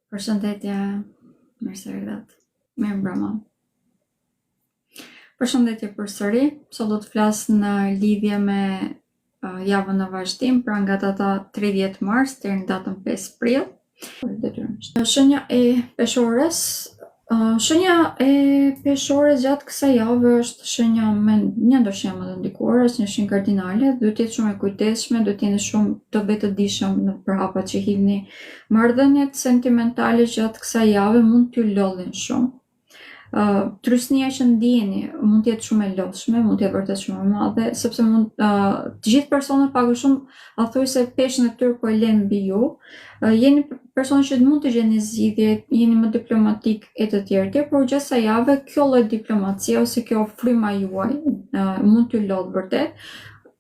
Përshëndetje, mirë se erdhët. Mirëmbrëma. Përshëndetje përsëri. Sot do të flas në lidhje me uh, javën në vazhdim, pra nga data 30 mars deri në datën 5 prill. Shenja e peshores Shenja e peshores gjatë kësaj jave është shenja me një ndër shenjat më të ndikuara, është një shenjë kardinale, duhet të jetë shumë e kujdesshme, duhet të jeni shumë të vetëdijshëm në për hapat që hidhni. Marrëdhëniet sentimentale gjatë kësaj jave mund t'ju lodhin shumë. Uh, trysnia që ndjeni mund të jetë shumë e lodhshme, mund të jetë vërtet shumë e madhe, sepse mund uh, të gjithë personat pak a shumë a thuaj se peshën e tyre po e lënë mbi ju. Uh, jeni persona që mund të gjeni zgjidhje, jeni më diplomatik e të tjerë tjerë, por gjatë kësaj jave kjo lloj diplomacie ose kjo fryma juaj uh, mund t'ju lodhë vërtet.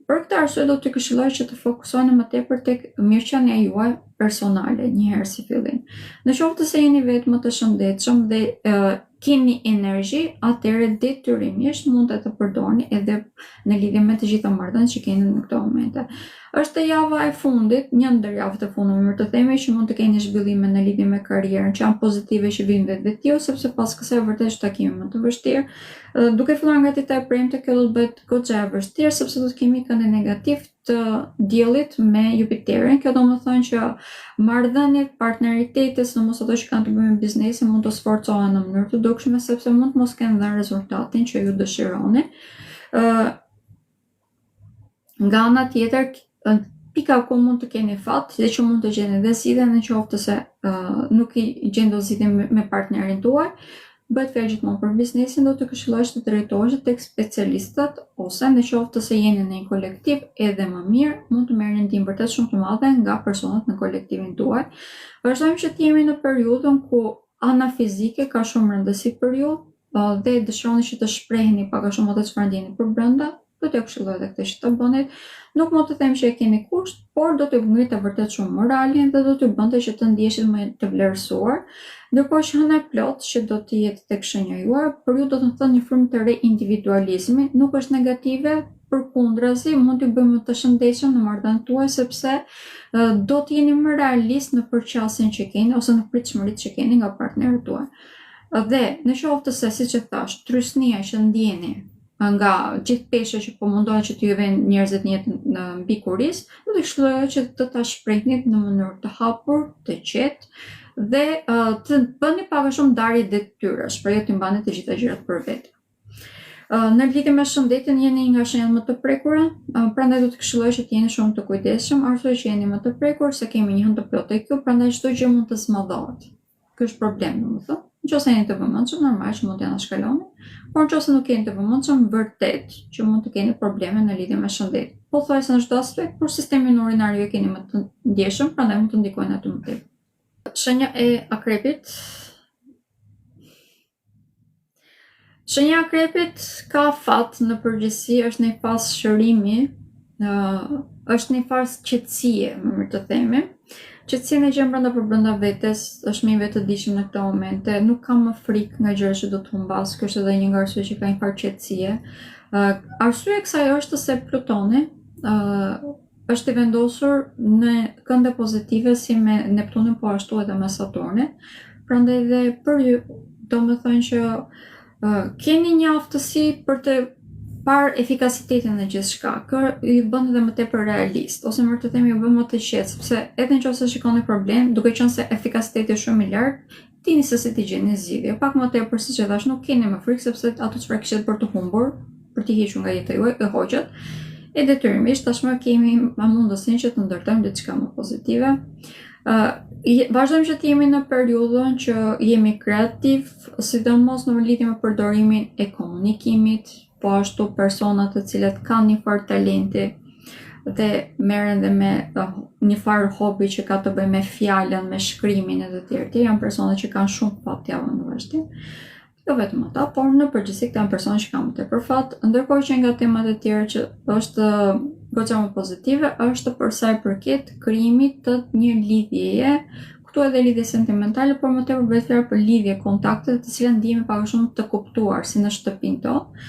Për këtë arsye do t'ju këshilloj që të fokusoheni më tepër tek mirëqenia juaj personale, një herë si fillim. Në qoftë se jeni vetë më të shëndetshëm dhe e, keni energji, atëherë detyrimisht mund të të përdorni edhe në lidhje me të gjitha marrëdhëniet që keni në këto momente. Është java e fundit, një ndër javët e fundit, më mirë të themi që mund të keni zhvillime në lidhje me karrierën që janë pozitive që vijnë vetvetiu, sepse pas kësaj vërtet është takimi më të vështirë. Duke filluar nga dita e premte, kjo do të bëhet goxha e vështirë sepse do të kemi këndin negativ të diellit me Jupiterin. Kjo do të thonë që marrëdhëniet, partneritetet, sidomos ato që kanë të bëjnë me biznesin, mund të sforcohen në mënyrë të dukshme sepse mund të mos kenë dhënë rezultatin që ju dëshironi. Ë Nga ana tjetër, pika ku mund të keni fat dhe që mund të gjeni dhe zgjidhje në qoftë se uh, nuk i gjen dot zgjidhje me, me partnerin tuaj, bëhet fjalë gjithmonë për biznesin, do të këshilloj të drejtoheshit tek specialistët ose në qoftë se jeni në një kolektiv edhe më mirë, mund të merrni ndihmë vërtet shumë të madhe nga personat në kolektivin tuaj. Vazhdojmë që të jemi në periudhën ku ana fizike ka shumë rëndësi për ju dhe dëshironi që të shpreheni pak a shumë atë çfarë ndjeni përbrenda, do t'ju këshilloj edhe këtë që të bënit. Nuk mund të them që e keni kusht, por do t'ju ngrinte vërtet shumë moralin dhe do t'ju bënte që të ndiheshit më të vlerësuar. Ndërkohë që hëna e plotë që do të jetë tek shenja juaj, për ju do të thotë një frymë të re individualizmi, nuk është negative, përkundrazi mund t'ju bëjë më të shëndetshëm në marrëdhëniet tuaja sepse do të jeni më realist në përqasjen që keni ose në pritshmëritë që keni nga partnerët tuaj. Dhe në qoftë se siç e thashë, trysnia që ndjeni nga gjithë pesha që po mundohen që t'ju vënë njerëzit në jetë në mbi kurriz, do të këshilloja që të ta shprehnit në mënyrë të hapur, të qetë dhe uh, të bëni pak a shumë ndarje detyrash, pra jo t'i mbani të gjitha gjërat për vete. Uh, në lidhje me shëndetin jeni një nga shenjat më të prekura, uh, prandaj do të këshilloj që të jeni shumë të kujdesshëm, arsye që jeni më të prekur se kemi një hënë të plotë tek ju, prandaj çdo gjë mund të zmadhohet. Ky është problem, domethënë. Nëse jeni të vëmendshëm, normal që mund t'ia shkaloni, por nëse nuk jeni të vëmendshëm, vërtet që mund të keni probleme në lidhje me shëndetin. Pothuajse në çdo aspekt, por sistemin urinar ju e keni më të ndjeshëm, prandaj mund të ndikojnë aty më tepër. Shenja e akrepit Shenja e akrepit ka fat në përgjithësi, është në një fazë shërimi, është në një fazë qetësie, më mirë të themi. Qetësinë e gjen brenda për brenda vetes, është më i vetëdijshëm në këto momente, nuk ka më frikë nga gjërat që do të humbasë, kjo është edhe një nga arsyet që ka një farë qetësie. Uh, arsyeja e kësaj është se Plutoni, uh, është i vendosur në kënde pozitive si me Neptunin po ashtu edhe me Saturnin. Prandaj dhe për ju, domethënë që uh, keni një aftësi për të parë efikasitetin në gjithçka. Kjo ju bën edhe më tepër realist, ose më të themi ju bën më të qetë, sepse edhe nëse shikoni problem, duke qenë se efikasiteti është shumë i lartë, dini se si t'i gjeni zgjidhje. Pak më tepër, siç e thashë, nuk keni më frikë sepse ato çfarë kishit për të humbur, për t'i hequr nga jeta juaj, e hoqët. E detyrimisht tashmë kemi më mundësinë që të ndërtojmë diçka më pozitive. Uh, vazhdojmë që të jemi në periudhën që jemi kreativ, sidomos në lidhje me përdorimin e komunikimit, po ashtu persona të cilët kanë një farë talenti dhe merren dhe me uh, një farë hobi që ka të bëjë me fjalën, me shkrimin e të tjerë, të janë persona që kanë shumë fat javën në vazhdim. Jo vetëm ata, por në përgjithësi këta janë persona që kanë më tepër fat, ndërkohë që nga temat e tjera që është goxha më pozitive është për sa i përket krijimit të një lidhjeje, këtu edhe lidhje sentimentale, por më tepër bëhet fjalë për lidhje, kontakte të cilat ndihemi pak a shumë të kuptuar si në shtëpinë tonë.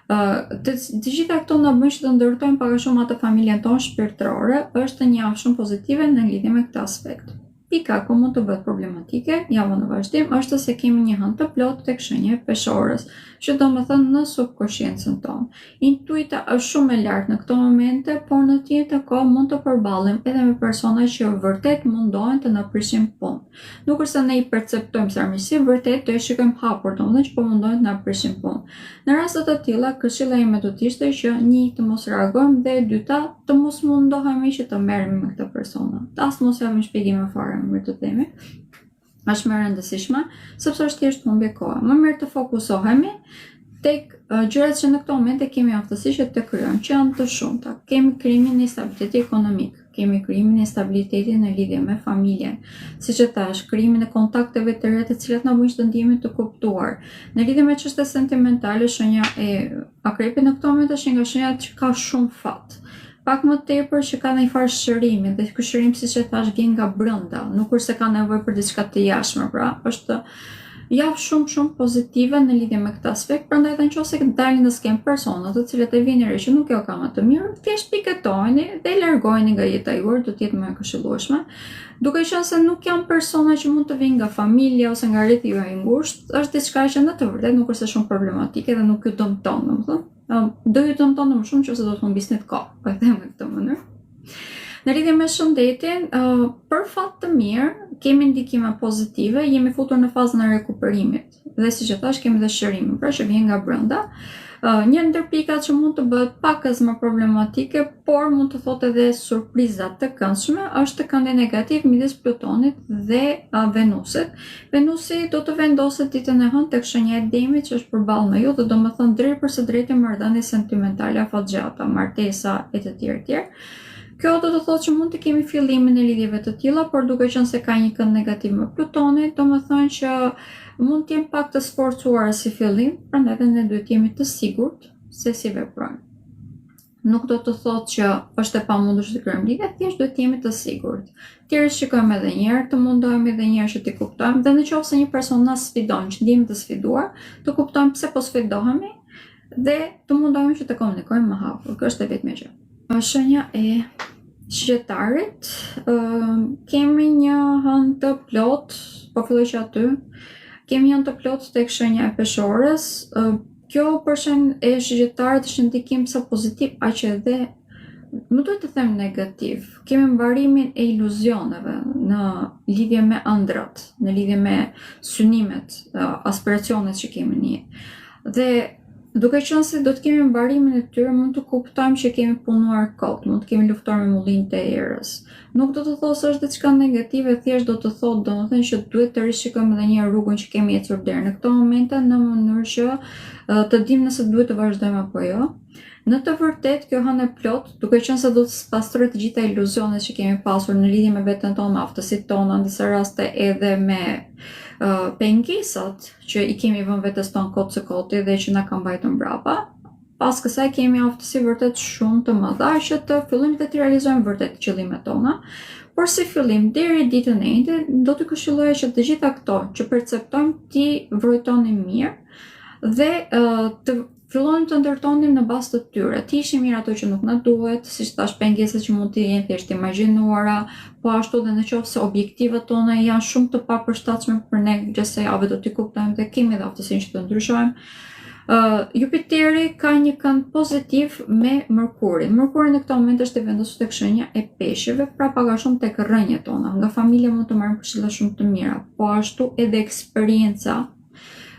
Uh, të, të gjitha këto na bëjnë që të ndërtojmë pak a shumë atë familjen tonë shpirtërore, është një javë shumë pozitive në lidhje me këtë aspekt. Pika ku mund të bëhet problematike java në vazhdim është se kemi një hënë të plotë tek shenja e peshores, që domethënë në subkoshiencën tonë. Intuita është shumë e lartë në këto momente, por në të njëjtën kohë mund të përballemi edhe me persona që vërtet mundohen të na prishin punë. Nuk është se ne i perceptojmë si armiqësi, vërtet do e shikojmë hapur, domethënë që po mundohen të na prishin punë. Në raste të tilla, këshilla ime do të ishte që një të mos reagojmë dhe e dyta të mos mundohemi që të merremi me këta persona. As mos japim shpjegime fare, më mirë të themi. Është më e rëndësishme, sepse është thjesht humbje kohe. Më mirë të fokusohemi tek gjërat që në këto momente kemi aftësi që të krijojmë, që janë të shumta. Kemi krijimin e stabilitetit ekonomik, kemi krijimin e stabilitetit në lidhje me familjen, siç e thashë, krijimin e kontakteve të reja të cilat na bëjnë të ndihemi të kuptuar. Në lidhje me çështjet sentimentale, shenja e akrepit në këto momente është një nga shenjat që ka shumë fat. Pak më tepër që ka një farë shërimi dhe ky shërim siç e thashë vjen nga brenda, nuk është se ka nevojë për diçka të jashtme, pra është javë shumë shumë pozitive në lidhje me këtë aspekt, prandaj edhe nëse dalin në skenë persona të cilët e vini re që nuk jua kanë të mirë, thjesht piketojeni dhe largojeni nga jeta juaj, do të jetë më e këshillueshme. Duke qenë se nuk janë persona që mund të vinë nga familja ose nga rrethi juaj i ngushtë, është diçka që në të vërtetë nuk është shumë problematike dhe nuk ju dëmton, domethënë. Do ju dëmton më shumë nëse do të humbisnit kohë, po e them në këtë mënyrë. Në lidhje me shëndetin, për fat të mirë, kemi ndikime pozitive, jemi futur në fazën e rekuperimit dhe siç e thashë, kemi dhe shërimin, pra që vjen nga brenda. Një ndër pikat që mund të bëhet pakëz më problematike, por mund të thotë edhe surpriza të këndshme, është këndi negativ midis Plutonit dhe Venusit. Venusi do të vendoset ditën e hënë tek shenja e Demit që është përballë me ju dhe domethënë drejtpërsëdrejti marrëdhënie sentimentale afatgjata, martesa e të tjerë të tjerë. Kjo do të thotë që mund të kemi fillimin e lidhjeve të tilla, por duke qenë se ka një kënd negativ me Plutonin, domethënë që mund të jenë pak të sforcuara si fillim, prandaj edhe ne duhet të jemi të sigurt se si veprojmë. Nuk do të thotë që është e pamundur që të krijojmë lidhje, thjesht duhet të jemi të sigurt. T'i rishikojmë edhe një herë, të mundohemi edhe një herë që t'i kuptojmë dhe në qoftë se një person na sfidon, që ndihemi të sfiduar, të kuptojmë pse po sfidohemi dhe të mundohemi që të komunikojmë më hapur. Kjo është e vetmja gjë. Shenja e shigjetarit, kemi një hënë të plotë, po filloj që aty, kemi një hënë të plotë tek shenja e peshores, kjo për shenjën e shigjetarit është ndikim sa pozitiv, aq edhe më duhet të them negativ. Kemi mbarimin e iluzioneve në lidhje me ëndrrat, në lidhje me synimet, aspiracionet që kemi në jetë. Dhe duke qenë se do të kemi mbarimin e tyre, mund të kuptojmë që kemi punuar kot, mund të kemi luftuar me mullinjtë e erës. Nuk do të thotë se është diçka negative, thjesht do të thotë domethënë që duhet të rishikojmë edhe një herë rrugën që kemi ecur deri në këto momente në mënyrë që të dimë nëse duhet të vazhdojmë apo jo. Në të vërtetë, kjo hënë e plotë, duke qenë se do të spastrojë të gjitha iluzionet që kemi pasur në lidhje me veten tonë, me aftësitë tona, në disa raste edhe me uh, pengesat që i kemi vënë vetes tonë kot së koti dhe që na kanë mbajtur mbrapa. Pas kësaj kemi aftësi vërtet shumë të mëdha që të fillojmë dhe të realizojmë vërtet qëllimet tona. Por si fillim deri ditën e enjte do të këshilloja që të gjitha këto që perceptojmë t'i vrojtonim mirë dhe uh, të Fillonim të ndërtonim në bazë të tyre, t'i hiqnim mirë ato që nuk na duhet, siç thashë pengesat që mund të jenë thjesht të imagjinuara, po ashtu dhe në qoftë se objektivat tona janë shumë të papërshtatshme për ne, gjatë kësaj jave do t'i kuptojmë dhe kemi dhe aftësinë që të ndryshojmë. Uh, Jupiteri ka një kënd pozitiv me Mërkurin. Mërkuri në këtë moment është i vendosur tek shenja e peshqve, pra pak a shumë tek rrënjët tona. Nga familja mund të marrim këshilla shumë të mira, po ashtu edhe eksperienca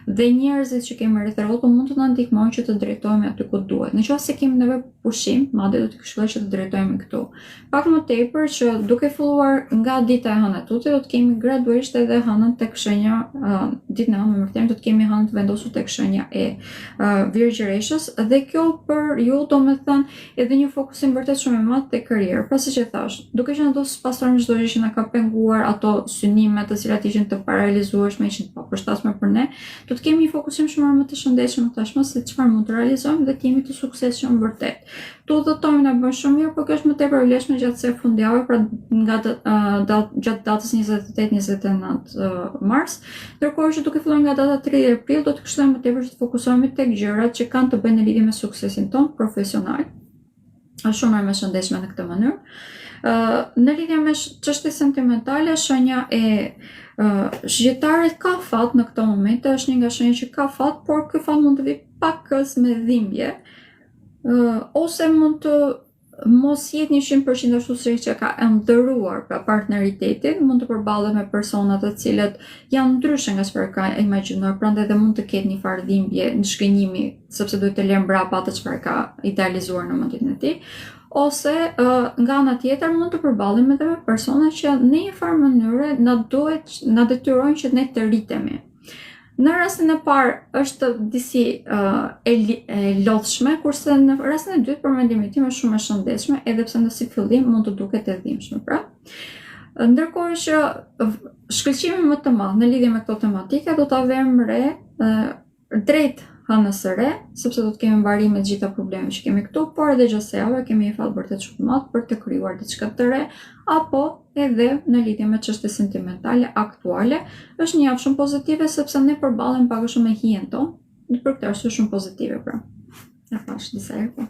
dhe njerëzit që kemi rreth e rrotull mund të na ndihmojnë që të drejtohemi aty ku duhet. Në qoftë se kemi nevojë për pushim, madje do të këshilloj që të drejtohemi këtu. Pak më tepër që duke filluar nga dita e hënë tutje do të kemi gradualisht edhe hënën tek shenja uh, ditën e hënë më thënë do të kemi hënën të vendosur tek shenja e uh, Virgjëreshës dhe kjo për ju domethënë edhe një fokusim vërtet shumë i madh tek karriera. Pra siç e thashë, duke qenë do spastrojmë çdo gjë që na ka penguar, ato synime të cilat ishin të parealizueshme, ishin të papërshtatshme për ne, do të kemi një fokusim shumë më të shëndetshëm tashmë se çfarë mund të realizojmë dhe të jemi të suksesshëm vërtet. Të udhëtojmë na bën shumë mirë, por kjo është më tepër e vlefshme gjatë kësaj fundjave, pra nga da, da, gjatë datës 28-29 mars, Ndërkohë që duke filluar nga data 30 prill do të këshilloj më tepër që të fokusohemi tek gjërat që kanë të bëjnë në lidhje me suksesin tonë profesional. Është shumë më e shëndetshme në këtë mënyrë. Në lidhje me çështje sentimentale, shenja e Shigjetarit ka fat në këto momente, është një nga shenjat që ka fat, por ky fat mund të vijë pakëz me dhimbje, ose mund të mos jetë 100% ashtu siç e ka ëndërruar, pra partneritetin, mund të përballet me persona të cilët janë ndryshe nga çfarë ka imagjinuar, prandaj dhe mund të ketë një farë dhimbje në zhgënjimi, sepse duhet të lërë mbrapa atë çfarë ka idealizuar në mendjen e tij, ose nga ana tjetër mund të përballemi edhe me persona që në një farë mënyre na duhet na detyrojnë që ne të rritemi. Në rastin e parë është disi uh, e, e lodhshme, kurse në rastin e dytë për mendimin tim është shumë e shëndetshme, edhe pse në si fillim mund të duket e dhimbshme, pra. Ndërkohë që shkëlqimin më të madh në lidhje me këto tematika do ta vëmë re uh, drejt hënës së re, sepse do të kemi mbarim me të gjitha problemet që kemi këtu, por edhe gjatë kësaj jave kemi një fat vërtet shumë të madh për të krijuar diçka të re, apo edhe në lidhje me çështje sentimentale aktuale, është një javë shumë pozitive sepse ne përballemi pak a shumë me hijen tonë, dhe për këtë arsye shumë pozitive pra. E thashë disa herë po.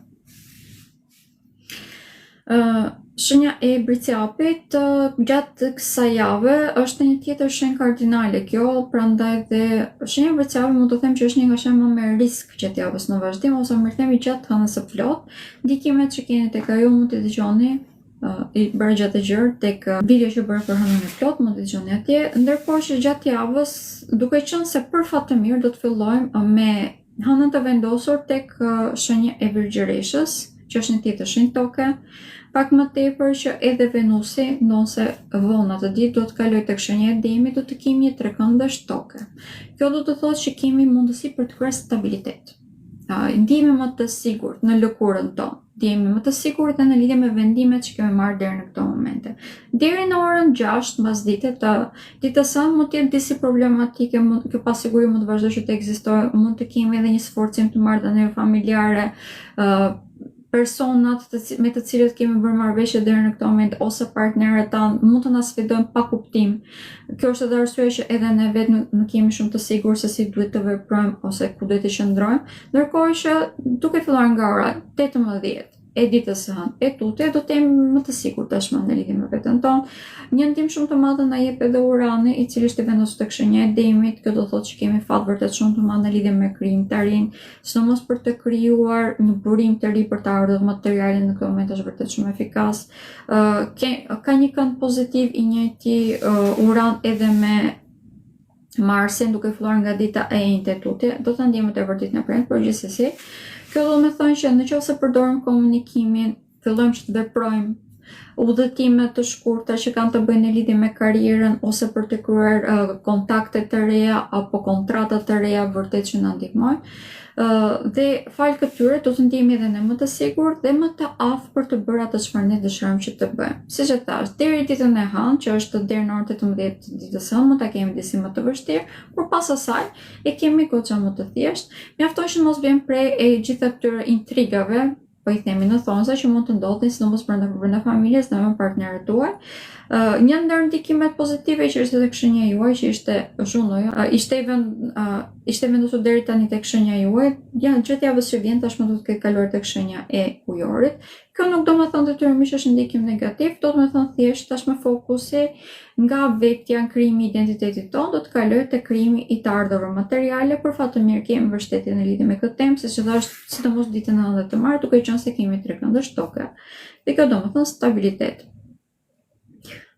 Uh, shenja e Bricjapit uh, gjatë kësaj jave është një tjetër shenjë kardinale kjo, prandaj dhe shenja e Bricjapit mund të them që është një nga shenjat më me risk gjatë javës në vazhdim ose mirë themi gjatë hënës së plotë. Ndikimet që keni tek ajo mund t'i dëgjoni uh, i bëra gjatë e gjerë tek video që bëra për hënën e plotë, mund t'i dëgjoni atje. Ndërkohë që gjatë javës, duke qenë se për fat të mirë do të fillojmë me Hënën të vendosur tek shenja e Virgjëreshës, që është një tjetër shenjë toke, pak më tepër që edhe Venusi, ndonëse vonë atë ditë do të kalojë tek shenja e Demit, do të kemi një trekëndësh toke. Kjo do të thotë që kemi mundësi për të krijuar stabilitet. Ndihemi më të sigurt në lëkurën tonë. Ndihemi më të sigurt dhe në lidhje me vendimet që kemi marrë deri në këto momente. Deri në orën 6 mbasdite të ditës së mund të jetë disi problematike, mund kjo pasiguri mund të vazhdojë që të ekzistojë, mund të kemi edhe një sforcim të marrëdhënieve familjare, ë uh, personat të, me të cilët kemi bërë marrëveshje deri në këtë moment ose partnerët tanë mund të na sfidojnë pa kuptim. Kjo është edhe arsyeja që edhe ne vetë nuk, nuk jemi shumë të sigurt se si duhet të veprojmë ose ku duhet të qëndrojmë. Ndërkohë që duke filluar nga ora 18 e ditës së hënë e tutje do të jemi më të sigurt tashmë në lidhje me veten tonë. Një ndihmë shumë të madhe na jep edhe Urani, i cili është i vendosur tek shenja e Demit. Kjo do thotë që kemi fat vërtet shumë të madh në lidhje me krijimtarinë, sidomos për të krijuar një burim të ri për të ardhurat materiale në këtë moment është vërtet shumë efikas. Uh, ke, ka një kënd pozitiv i njëjti uh, Uran edhe me Marsin duke filluar nga dita e enjte e tutje, do ta ndjejmë më tepër ditën e premte, por gjithsesi, kjo do të thotë që në qoftë se përdorim komunikimin, fillojmë që të veprojmë udhëtime të shkurtra që kanë të bëjnë në lidhje me karrierën ose për të kryer uh, kontakte të reja apo kontrata të reja vërtet që na ndihmojnë. Uh, dhe falë këtyre do të ndihemi edhe ne më të sigurt dhe më të aftë për të bërë atë çfarë ne dëshirojmë që të bëjmë. Siç e thashë, deri ditën e hënë, që është deri në orën 18 të ditës së hënë, mund ta kemi disi më të vështirë, por pas asaj e kemi goxha më të thjeshtë. Mjafton që mos biem pre e gjitha këtyre intrigave, po i themi në thonjëza që mund të ndodhin sidomos brenda brenda familjes dhe me partnerët tuaj. Uh, një ndër ndikimet pozitive që ishte tek shenja juaj, që ishte Zhunoja, uh, ishte i vend uh, ishte vendosur deri tani tek shenja juaj, ja gjatë javës që vjen tashmë do të ketë kaluar tek shenja e Ujorit. Kjo nuk do me thënë detyrimisht është ndikim negativ, do të me thënë thjesht tashmë fokusi nga vetja në krijimi i identitetit tonë do të kalojë te krijimi i të ardhurave materiale, për fat të mirë kemi mbështetje në lidhje me këtë temë, siç e thashë, sidomos ditën e hënë dhe të martë, duke qenë se kemi trekëndësh toke. Dhe kjo do me thënë stabilitet.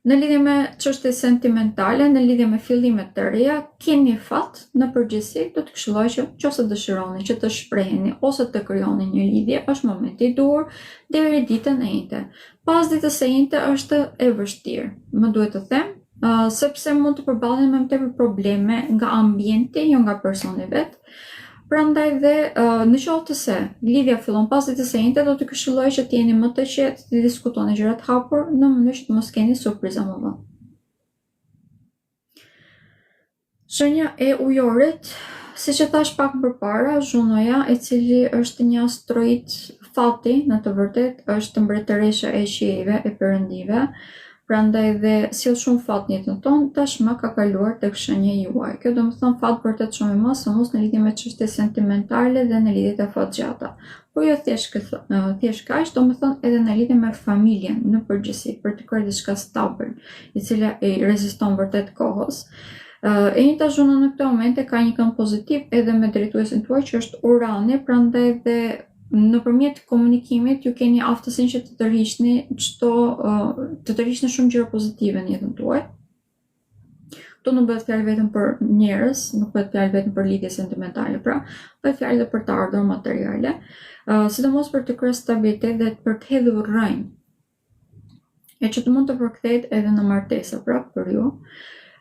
Në lidhje me çështje sentimentale, në lidhje me fillime të reja, keni fat në përgjithësi, do të këshilloj që nëse dëshironi që të shpreheni ose të krijoni një lidhje, është momenti i duhur deri ditën e enjte. Pas ditës së enjte është e vështirë, më duhet të them, uh, sepse mund të përballemi me më tepër probleme nga ambienti, jo nga personi vetë. Prandaj dhe në qoftë se lidhja fillon pas ditës së enjte, do t'ju këshilloj që të jeni më të qetë, të diskutoni gjërat hapur në mënyrë që të mos keni surpriza më vonë. Shenja e ujorit, siç e thashë pak më përpara, Zhunoja, e cili është një asteroid fati, në të vërtetë, është mbretëresha e qiejve, e perëndive, prandaj dhe sjell shumë fat në jetën tonë, tashmë ka kaluar tek shenja juaj. Kjo do të thonë fat vërtet shumë i madh, sidomos në lidhje me çështje sentimentale dhe në lidhjet afatgjata. Por jo thjesht këtë, thjesht kaq, domethënë edhe në lidhje me familjen në përgjithësi, për të krijuar diçka stabil, e cila i reziston vërtet kohës. E njëjta zona në këto momente ka një kënd pozitiv edhe me drejtuesin tuaj që është Urani, prandaj dhe nëpërmjet komunikimit ju keni aftësinë që të tërhiqni çdo të tërhiqni shumë gjëra pozitive në jetën tuaj. Këtu nuk bëhet fjalë vetëm për njerëz, nuk bëhet fjalë vetëm për lidhje sentimentale, pra, bëhet fjalë edhe për të ardhura materiale, uh, sidomos për të krijuar stabilitet dhe për të hedhur rrënjë. E që të mund të përkthehet edhe në martesë, pra, për ju.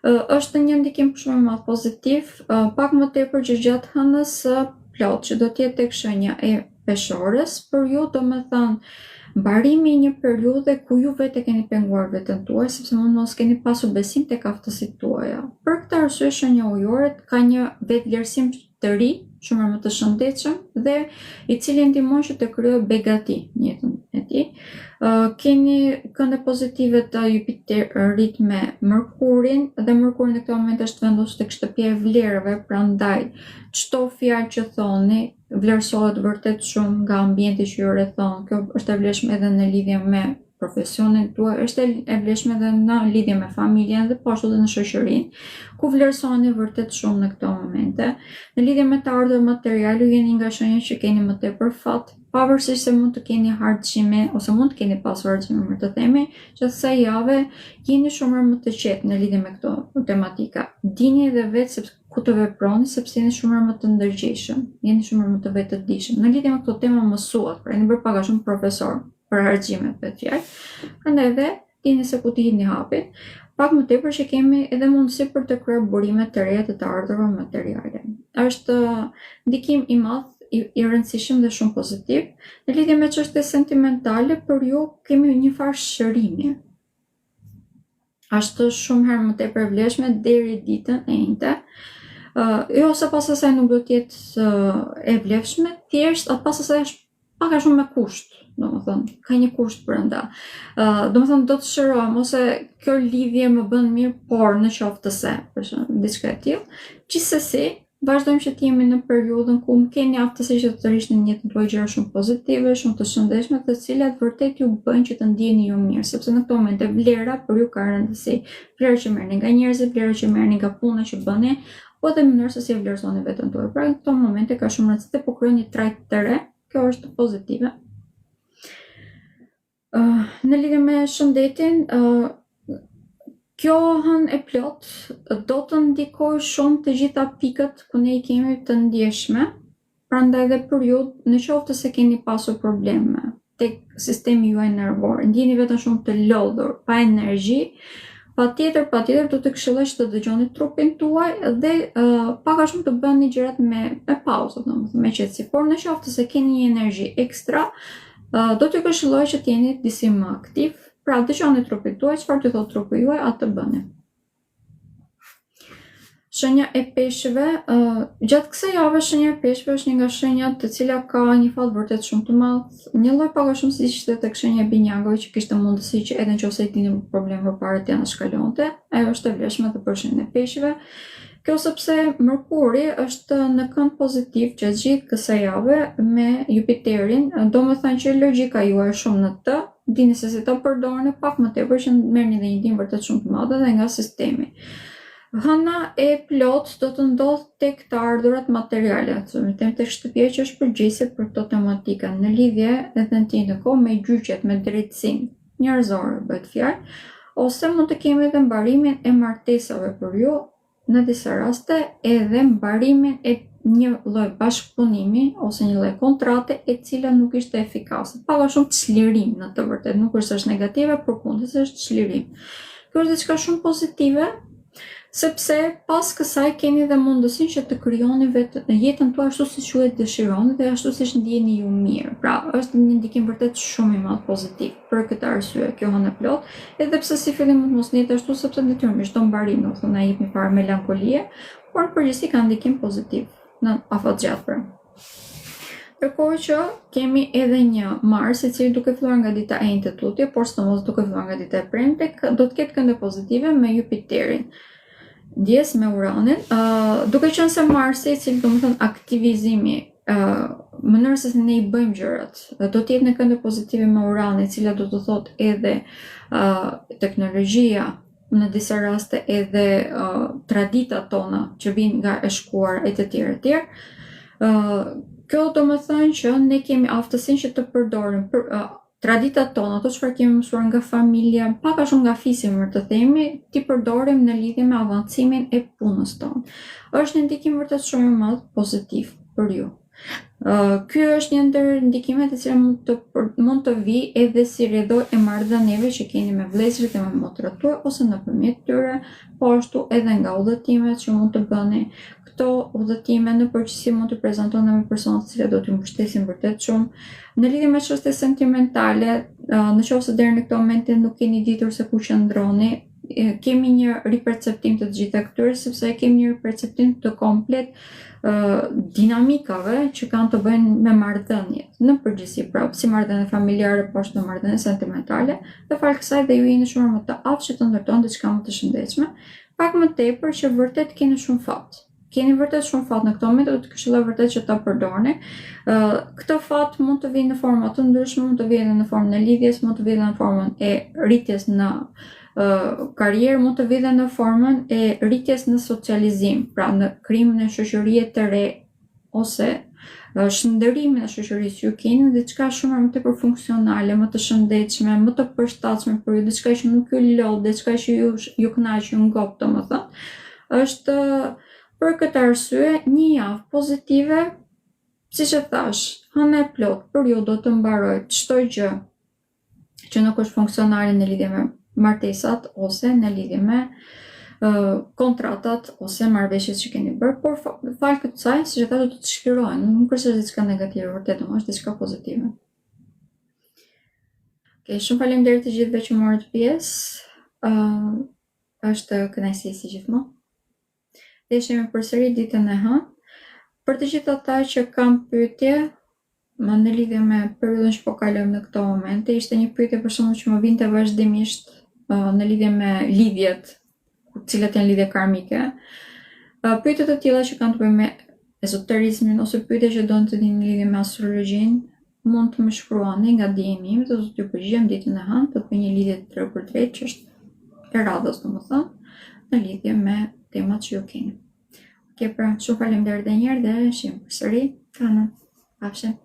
Uh, është një ndikim shumë i madh pozitiv, uh, pak më tepër që gjatë hënës së plotë, që do të jetë tek shenja e peshores, për ju domethënë mbarimi i një periudhe ku ju vetë e keni penguar veten tuaj, sepse mund mos keni pasur besim tek aftësitë tuaja. Për këtë arsye shenja ujore ka një vetëvlerësim të ri, shumë më të shëndetshëm dhe i cili ndihmon që të krijojë begati në jetën e tij. Uh, keni kënde pozitive të Jupiterit me Mërkurin dhe Mërkuri në këtë moment është vendosur tek shtëpia e vlerave, prandaj çdo fjalë që thoni vlerësohet vërtet shumë nga ambienti që ju rrethon. Kjo është e vlefshme edhe në lidhje me profesionin tuaj, është e vlefshme edhe në lidhje me familjen dhe po ashtu edhe në shoqërinë, ku vlerësoheni vërtet shumë në këto momente. Në lidhje me të ardhurat materiale, ju jeni nga shenjat që keni më tepër fat, pavarësisht se mund të keni harxhime ose mund të keni pasur harxhime, më të themi, gjatë kësaj jave jeni shumë më të qetë në lidhje me këto tematika. Dini edhe vetë se ku të veproni sepse jeni shumë më të ndërgjegjshëm, jeni shumë më të vetëdijshëm. Në lidhje me këto tema mësuat, pra jeni bërë pak a shumë profesor për harxhimet me fjalë. Prandaj edhe dini se ku të hidhni hapin, pak më tepër që kemi edhe mundësi për të krijuar burime të reja të të ardhurave materiale. Është ndikim i madh i, i rëndësishëm dhe shumë pozitiv. Në lidhje me çështje sentimentale, për ju kemi një farë shërimi. Është shumë herë më tepër e vlefshme deri ditën e enjte. Uh, jo se pas asaj nuk do të jetë uh, e vlefshme, thjesht pas asaj është pak a shumë me kusht, domethënë, ka një kusht brenda. Uh, domethënë do të shërohem ose kjo lidhje më bën mirë, por në qoftë se, për shembull, diçka e tillë. Gjithsesi, Vazhdojmë që të jemi në periudhën ku keni aftësi që të tërhiqni në jetën tuaj gjëra shumë pozitive, shumë të shëndetshme, të cilat vërtet ju bëjnë që të ndiheni ju mirë, sepse në këto momente vlera për ju ka rëndësi. Vlera që merrni nga njerëzit, vlera që merrni nga puna që bëni, po edhe mënyra se si e vlerësoni veten tuaj. Pra në këto momente ka shumë rëndësi të po krijoni një trajtë të re, kjo është pozitive. Në lidhje me shëndetin, kjo hënë e plotë do të ndikojë shumë të gjitha pikët ku ne i kemi të ndjeshme, prandaj edhe për ju, në qoftë se keni pasur probleme tek sistemi juaj nervor, ndjeni veten shumë të lodhur, pa energji, patjetër, patjetër do të këshilloj që të dëgjoni trupin tuaj dhe uh, pak a shumë të bëni gjërat me me pauzë, domethënë me qetësi. Por në qoftë se keni një energji ekstra, Do t'ju këshilloj që të jeni disi më aktiv, pra dëgjoni trupin tuaj, çfarë t'ju thotë trupi juaj, atë bëni. Shenja e peshqve, uh, gjatë kësaj jave shenja e peshqve është një nga shenjat të cila ka një fat vërtet shumë të madh, një lloj pak a shumë siç ishte tek shenja e binjakëve që kishte mundësi që edhe nëse i dini problem përpara të anashkalonte, ajo është e vlefshme edhe për shenjën e peshqve. Kjo sepse Mërkuri është në kënd pozitiv gjatë gjithë kësaj jave me Jupiterin, domethënë që logjika juaj është shumë në të, dini se si ta përdorni pak më tepër që merrni dhe një ndihmë vërtet shumë të madhe dhe nga sistemi. Hëna e plotë do të ndodhë tek të ardhurat materiale, të tek shtëpia që është përgjegjëse për këto tematika, në lidhje edhe në të njëjtën kohë me gjyqet, me drejtësinë njerëzore bëhet fjalë, ose mund të kemi edhe mbarimin e martesave për ju, në disa raste edhe mbarimin e një lloj bashkëpunimi ose një lloj kontrate e cila nuk ishte efikase. Pak a shumë çlirim në të vërtetë, nuk është se është negative, përkundrazi është çlirim. Kjo është diçka shumë pozitive, sepse pas kësaj keni dhe mundësinë që të krijoni vetë në jetën tuaj ashtu siç ju e dëshironi dhe ashtu siç ndiheni ju mirë. Pra, është një ndikim vërtet shumë i madh pozitiv për këtë arsye kjo hënë e plotë, edhe pse si fillim mund të mos ndihet ashtu sepse detyrimisht çdo mbarim, domethënë na jep një farë melankolie, por në përgjithësi ka ndikim pozitiv në afatgjatë pra. Ndërkohë që kemi edhe një Mars i cili duke filluar nga dita e enjte tutje, por sidomos duke filluar nga dita e premte, do të ketë kënde pozitive me Jupiterin. Ndjesë me Uranin, uh, duke qenë se Marsi, i cili domethënë aktivizimi Uh, mënyrën se si ne i bëjmë gjërat. Do të jetë në kënde pozitive me Uranin, e cila do të thotë edhe uh, teknologjia, në disa raste edhe uh, traditat tona që vijnë nga e shkuara e të tjerë e tjerë. Uh, kjo do me thënë që ne kemi aftësinë që të përdorim për, uh, traditat tona, ato çfarë kemi mësuar nga familja, pak a shumë nga fisi, më të themi, t'i përdorim në lidhje me avancimin e punës tonë. Është një ndikim vërtet shumë i madh pozitiv për ju. Ky është një ndër ndikimet e cila mund të mund të vijë edhe si rrjedhojë e marrëdhënieve që keni me vëllezërit dhe me motrat tuaja ose nëpërmjet tyre, po ashtu edhe nga udhëtimet që mund të bëni. Këto udhëtime në përgjithësi mund të prezantohen me persona të cilët do t'ju mbështesin vërtet shumë. Në lidhje me çështje sentimentale, në qoftë se deri në këtë moment nuk keni ditur se ku qëndroni, kemi një riperceptim të të gjitha këtyre, sepse kemi një riperceptim të komplet dinamikave që kanë të bëjnë me marrëdhëniet, në përgjithësi pra, si marrëdhënie familjare, po ashtu marrëdhënie sentimentale, dhe falë kësaj dhe ju jeni shumë më të aftë që të ndërtoni diçka më të shëndetshme, pak më tepër që vërtet keni shumë fat. Keni vërtet shumë fat në këto momente, do të këshilloj vërtet që ta përdorni. Ë këtë fat mund të vijë në forma të ndryshme, mund të vijë edhe në formën e lidhjes, mund të vijë edhe në formën e rritjes në karrierë, mund të vijë edhe në formën e rritjes në socializim, pra në krijimin e shoqërie të re ose shndërrimin e shoqërisë që ju keni në diçka shumë më tepër funksionale, më të shëndetshme, më të përshtatshme për ju, diçka që nuk ju lodh, diçka që ju ju kënaq, ju ngop, domethënë. Është për këtë arsye një javë pozitive, siç e thashë, hëna e plotë për ju do të mbarojë çdo gjë që nuk është funksionale në lidhje me martesat ose në lidhje me kontratat ose marrëveshjet që keni bërë, por falë kësaj, siç e thashë, do të çlirohen, nuk është se diçka negative, vërtet, është diçka pozitive. Ok, shumë faleminderit të gjithëve që morët pjesë. Uh, është kënaqësi si gjithmonë. Dhe shihemi përsëri ditën e hënë. Për të gjithë ata që kanë pyetje, më në lidhje me periudhën që po kalojmë në këto momente, ishte një pyetje për shembull që më vinte vazhdimisht në lidhje me lidhjet, cilat janë lidhje karmike. Pyetje të tilla që kanë të bëjnë me ezoterizmin ose pyetje që donë të dinë në lidhje me astrologjinë, mund të më shkruani nga DM-i im dhe do t'ju përgjigjem ditën e hënë, do të bëj një lidhje të drejtpërdrejtë që është e radhës, domethënë, në lidhje me temat që ju keni. Ok, pra, shumë faleminderit edhe një herë dhe shihemi përsëri. Të hënën. Pafshim.